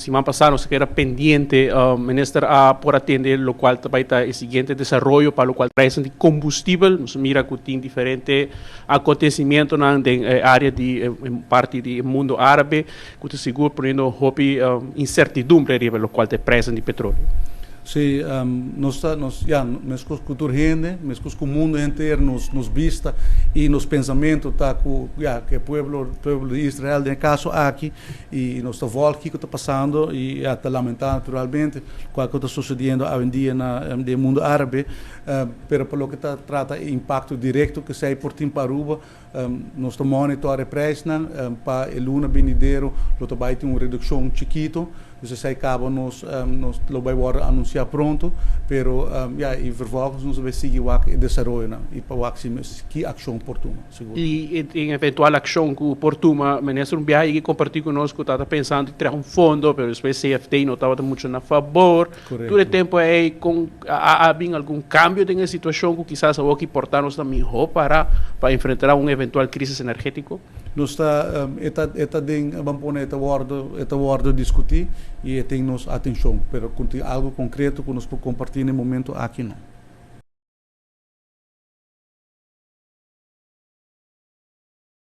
Siman pasá nos a keda pendiente, minister a por atende lokual ta bai ta e siguiente desaroyo pa lokual prijsnan di kombustibel. Nos a mira ku tin diferente akontesimentonan den e área di e parti di e mundo árabe ku ta sigur poniendo hopi insertidumbre riba lokual ta e prijsnan di petroleo. Sí, nos ta, nos, ya, meskos ku tur hende, meskos ku mundu henter, nos, nos bista i nos pensamentu ta ku, ya, ku e pueblo, pueblo di Israel den e kaso aki, i nos ta vòlg kiko ta pasando i, ya, ta lamentá naturalmente kual ku ta sosediendo awendia na, den e mundu árabe, pero pa loke ta trata e impakto direkto ku esei por tin pa Aruba, Nos ta monitor e prijsnan. Pa e luna benidero lo ta bai tin un reduccion chikito. Dus esei caba nos nos lo bai wordo anuncia pronto. Pero ya y vervolgens nos lo bai sigui wak e desaroyonan y pa wak si ki accion por tuma sigur. Y tin eventual accion cu por tuma, Minister un biaha yega comparti cu nos cu ta ta pensando di traha un fondo pero despues CFT no tabata mucho na fabor. Tur e tempo ei con a bin algun cambio den e situacion cu kisas awor ki por ta nos ta miho para pa enfrenta un eventual crisis energetico? Nos ta e ta e ta den ban pone e ta wordo e ta wordo discuti y e tin nos atencion pero cu tin algo concreto cu nos por comparti na e momento aki no.